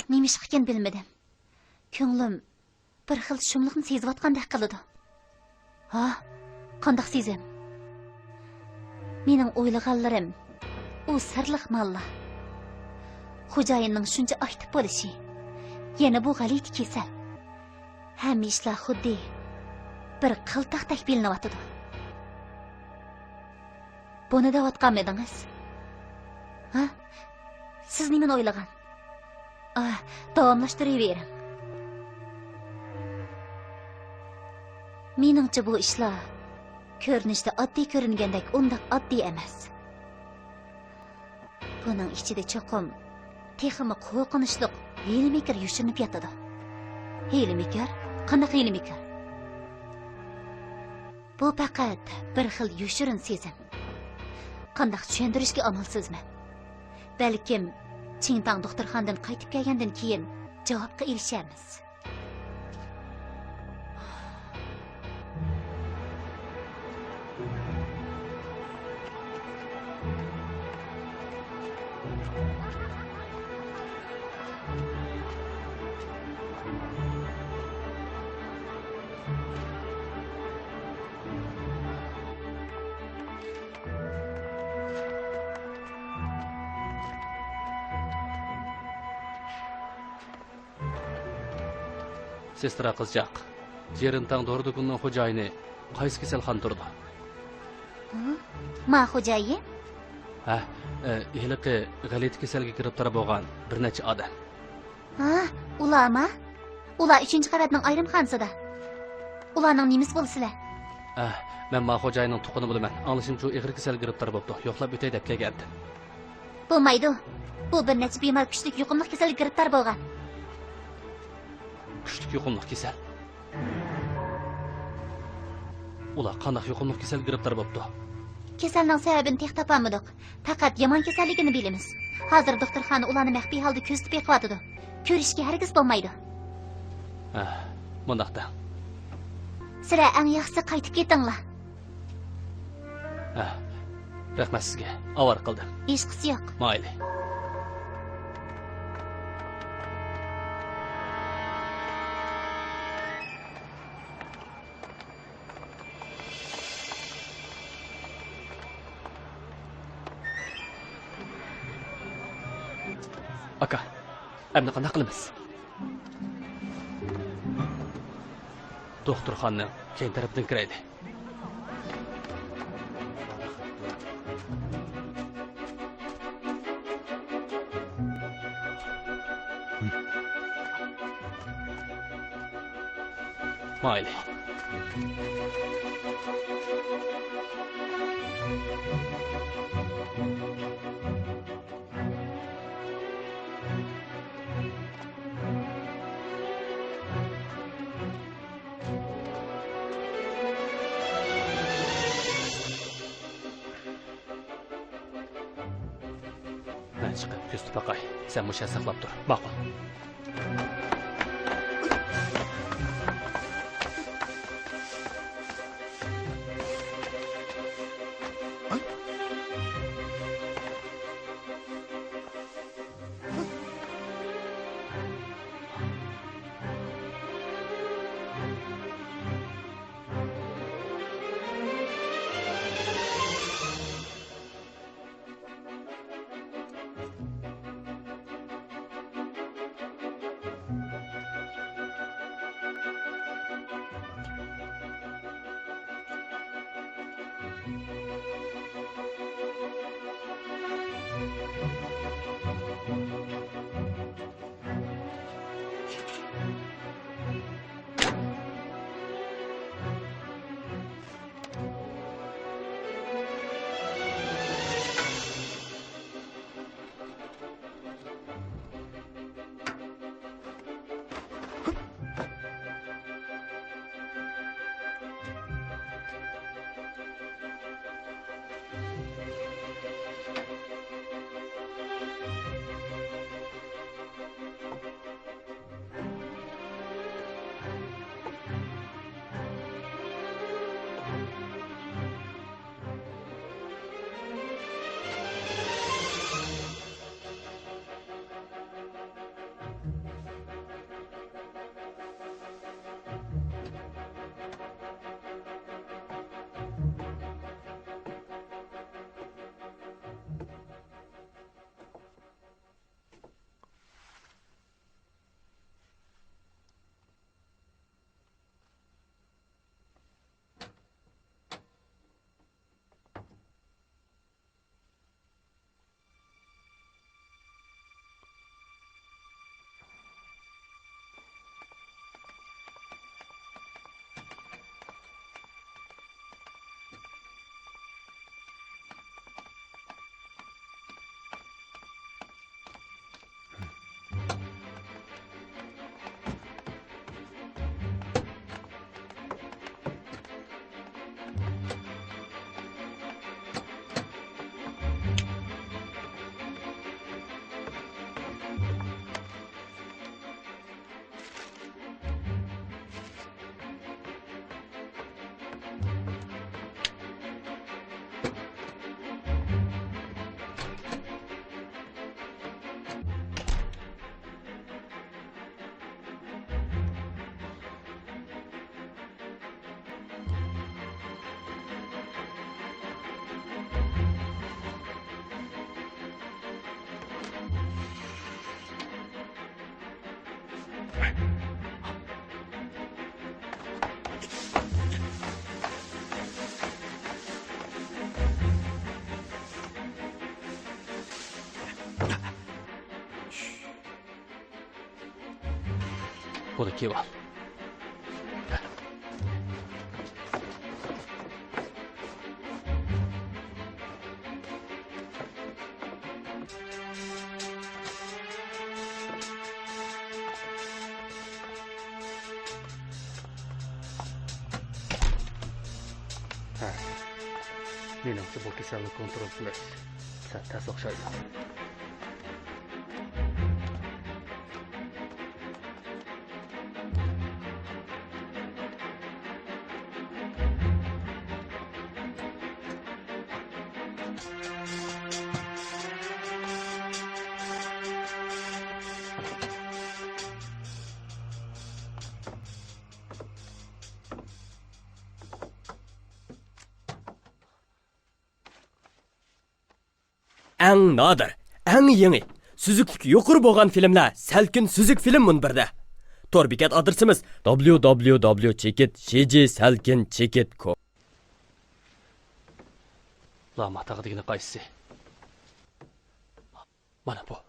نېمىشقىكىن بىلمىدىم. كۆڭلۈم بىر خىل شۇملۇقنى سېزىۋاتقاندەك قىلىدۇ. ھا؟ قانداق سېزىم؟ مېنىڭ ئويلىغانلىرىم، ئۇ سىرلىق ماللا. خوجايىننىڭ شۇنچە ئاكتىپ بولۇشى، يەنە بۇ غەلىتە كېسەل. ھەممە ئىشلار خۇددى بىر قىلتاقتەك بىلىنىۋاتىدۇ. بۇنى دەۋاتقانمىدىڭىز؟ ھە؟ سىز نېمىنى ئويلىغان؟ ئاھ، داۋاملاشتۇرۇۋېرىڭ. مېنىڭچە بۇ ئىشلار كۆرۈنۈشتە ئاددىي كۆرۈنگەندەك ئۇنداق ئاددىي ئەمەس. بۇنىڭ ئىچىدە چوقۇم تېخىمۇ قورقۇنچلۇق ھىيلە-مىكىر يوشۇرۇنۇپ ياتىدۇ. ھىيلە-مىكىر؟ قانداق ھىيلە-مىكىر؟ بۇ پەقەت بىر خىل يوشۇرۇن سېزىم. قانداق چۈشەندۈرۈشكە ئامالسىزمەن. بەلكىم، چىڭتاڭ دوختۇرخانىدىن قايتىپ كەلگەندىن كېيىن جاۋابقا ئېرىشەرمىز. سېسترا قىزچاق، جېرىنتاڭ دورا دۇكىنىنىڭ خوجايىنى قايسى كېسەلخانىدا تۇرىدۇ؟ ھە؟ ما خوجايىن؟ ھە، ئە، ھېلىقى غەلىتە كېسەلگە گىرىپتار بولغان بىر نەچچە ئادەم. ھا، ئۇلارما؟ ئۇلار ئۈچىنچى قەۋەتنىڭ ئايرىم خانىسىدا. ئۇلارنىڭ نېمىسى بولدى سىلەر؟ ئە، مەن ما خوجايىننىڭ تۇغقىنى بولىمەن. ئاڭلىشىمچە، ئېغىر كېسەلگە گىرىپتار بوپتۇ. يوقلاپ ئۆتەي دەپ كەلگەنتىم. بولمايدۇ. بۇ بىر نەچچە بىمار كۈچلۈك يۇقۇملۇق كېسەلگە گىرىپتار بولغان. كۈچلۈك يۇقۇملۇق كېسەل؟ ئۇلار قانداق يۇقۇملۇق كېسەلگە گىرىپتار بوپتۇ؟ كېسەلنىڭ سەۋەبىنى تېخى تاپالمىدۇق. پەقەت يامان كېسەللىكىنى بىلىمىز. ھازىر دوختۇرخانا ئۇلارنى مەخپىي ھالدا كۆزىتىپ بېقىۋاتىدۇ. كۆرۈشۈشكە ھەرگىز بولمايدۇ. ھە، مۇنداق دەڭ. سىلەر ئەڭ ياخشىسى قايتىپ كېتىڭلار. ھە، رەھمەت سىزگە. ئاۋارە قىلدىم. ھېچقىسى يوق. مايلى. ئاكا، ئەمدى قانداق قىلىمىز؟ دوختۇرخانىنىڭ كەينى تەرىپىدىن كىرەيلى. مايلى. مەن چىقىپ كۆزىتىپ باقاي. سەن مۇشۇ يەردە ساقلاپ تۇر. ماقۇل. بۇنى كىيىۋال. ھە. مېنىڭچە، بۇ كېسەلنى كونترول قىلىش سەل تەس ئوخشايدۇ. ئەڭ نادىر، ئەڭ يېڭى، سۈزۈكلۈكى يۇقىرى بولغان فىلىملەر سەلكىن سۈزۈك فىلىم مۇنبىرىدە. تور بېكەت ئادرېسىمىز: دابليۇ دابليۇ دابليۇ چېكىت جى جى سەلكىن چېكىت كوم. لاما تاغى دېگىنى قايسىسى؟ مانا بۇ.